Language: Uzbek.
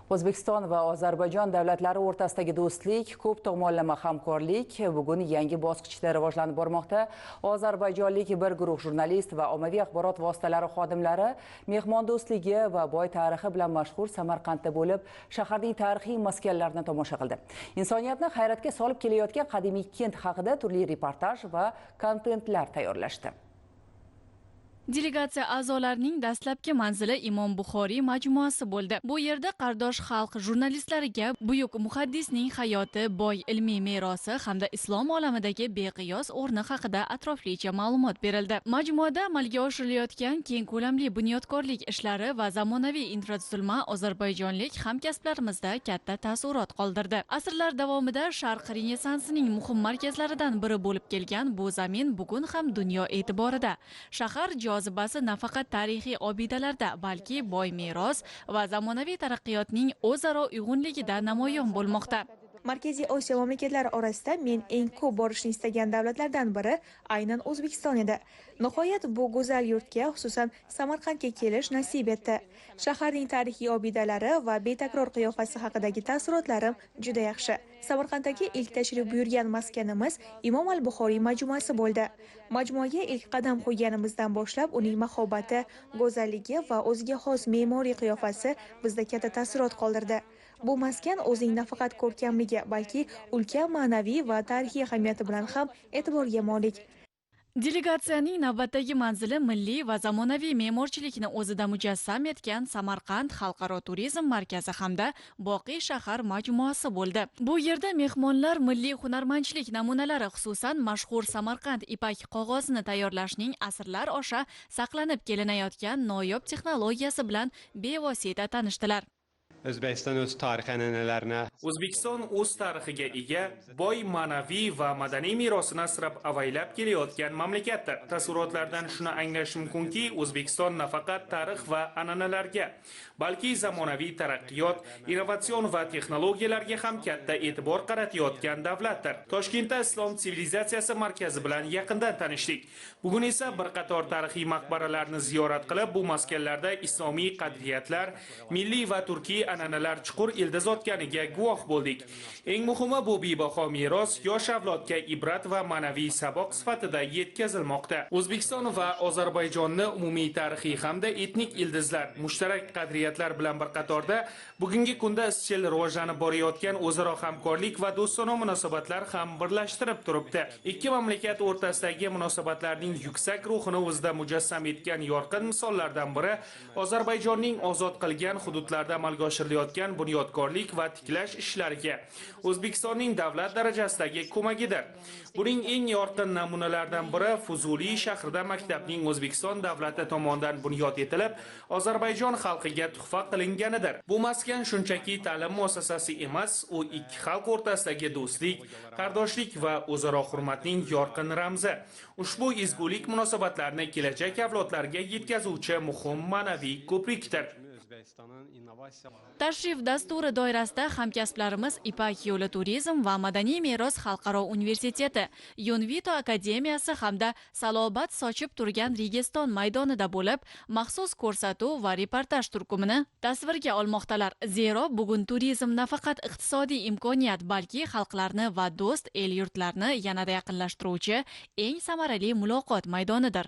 O'zbekiston va Ozarbayjon davlatlari o'rtasidagi do'stlik, ko'p tomonlama hamkorlik bugun yangi bosqichda rivojlanib bormoqda. Ozarbayjonlik bir guruh jurnalist va ommaviy axborot vositalari xodimlari mehmondo'stligi va boy tarixi bilan mashhur Samarqandda bo'lib, shaharning tarixiy maskanlarini tomosha qildi. Insoniyatni hayratga solib kelayotgan qadimiy kent haqida turli reportaj va kontentlar tayyorlashdi. Delegatsiya a'zolarining dastlabki manzili Imom Buxoriy majmuasi bo'ldi. Bu yerda qardosh xalq jurnalistlariga buyuk muhaddisning hayoti, boy ilmiy merosi hamda islom olamidagi beqiyos o'rni haqida atroflicha ma'lumot berildi. Majmuada amalga oshirilayotgan keng ko'lamli bunyodkorlik ishlari va zamonaviy infratuzilma ozarbayjonlik hamkasblarimizda katta taassurot qoldirdi. Asrlar davomida Sharq Renessansining muhim markazlaridan biri bo'lib kelgan bu zamin bugun ham dunyo e'tiborida. Shahar jozibasi nafaqat tarixiy obidalarda, balki boy meros va zamonaviy taraqqiyotning o'zaro uyg'unligida namoyon bo'lmoqda. Markaziy Osiyo mamlakatlari orasida men eng ko'p borishni istagan davlatlardan biri aynan O'zbekiston edi. Nihoyat bu go'zal yurtga, xususan Samarqandga kelish nasib etdi. Shaharning tarixiy obidalari va betakror qiyofasi haqidagi taassurotlarim juda yaxshi. Samarqanddagi ilk tashrif buyurgan maskanimiz Imom al-Buxoriy majmuasi bo'ldi. Majmuaga ilk qadam qo'yganimizdan boshlab uning mahobati, go'zalligi va o'ziga xos me'moriy qiyofasi bizda katta taassurot qoldirdi. Bu maskan o'zining nafaqat ko'rkamligi, balki ulkan ma'naviy va tarixiy ahamiyati bilan ham e'tiborga molik. Delegatsiyaning navbatdagi manzili milliy va zamonaviy me'morchilikni o'zida mujassam etgan Samarqand xalqaro turizm markazi hamda Boqiy shahar majmuasi bo'ldi. Bu yerda mehmonlar milliy hunarmandchilik namunalari, xususan mashhur Samarqand ipak qog'ozini tayyorlashning asrlar osha saqlanib kelinayotgan noyob texnologiyasi bilan bevosita tanishdilar. O'zbekiston o'z tarix an'analarini, O'zbekiston o'z tarixiga ega, boy ma'naviy va madaniy merosini asrab avaylab kelayotgan mamlakatdir. Taassurotlardan shuni anglash mumkinki, O'zbekiston nafaqat tarix va an'analarga, balki zamonaviy taraqqiyot, innovatsion va texnologiyalarga ham katta e'tibor qaratayotgan davlatdir. Toshkentda Islom sivilizatsiyasi markazi bilan yaqindan tanishdik. Bugun esa bir qator tarixiy maqbaralarni ziyorat qilib, bu maskanlarda islomiy qadriyatlar, milliy va turkiy an'analar chuqur ildiz otganiga guvoh bo'ldik. Eng muhimi, bu bebaho meros yosh avlodga ibrat va ma'naviy saboq sifatida yetkazilmoqda. O'zbekiston va Ozarbayjonni umumiy tarixiy hamda etnik ildizlar, mushtarak qadriyatlar bilan bir qatorda bugungi kunda izchil rivojlanib borayotgan o'zaro hamkorlik va do'stona munosabatlar ham birlashtirib turibdi. Ikki mamlakat o'rtasidagi munosabatlarning yuksak ruhini o'zida mujassam etgan yorqin misollardan biri Ozarbayjonning ozod qilgan hududlarda amalga oshirilayotgan bunyodkorlik va tiklash ishlariga O'zbekistonning davlat darajasidagi ko'magidir. Buning eng yorqin namunalaridan biri Fuzuliy shahrida maktabning O'zbekiston davlati tomonidan bunyod etilib, Ozarbayjon xalqiga tuhfa qilinganidir. Bu maskan shunchaki ta'lim muassasasi emas, u ikki xalq o'rtasidagi do'stlik, qardoshlik va o'zaro hurmatning yorqin ramzi. Ushbu ezgulik munosabatlarni kelajak avlodlarga yetkazuvchi muhim ma'naviy ko'prikdir. Tashrif dasturi doirasida hamkasblarimiz Ipak yo'li turizm va madaniy meros xalqaro universiteti, Yunvito akademiyasi hamda salobat sochib turgan Registon maydonida bo'lib, maxsus ko'rsatuv va reportaj turkumini tasvirga olmoqdalar. Zero bugun turizm nafaqat iqtisodiy imkoniyat, balki xalqlarni va do'st el-yurtlarni yanada yaqinlashtiruvchi eng samarali muloqot maydonidir.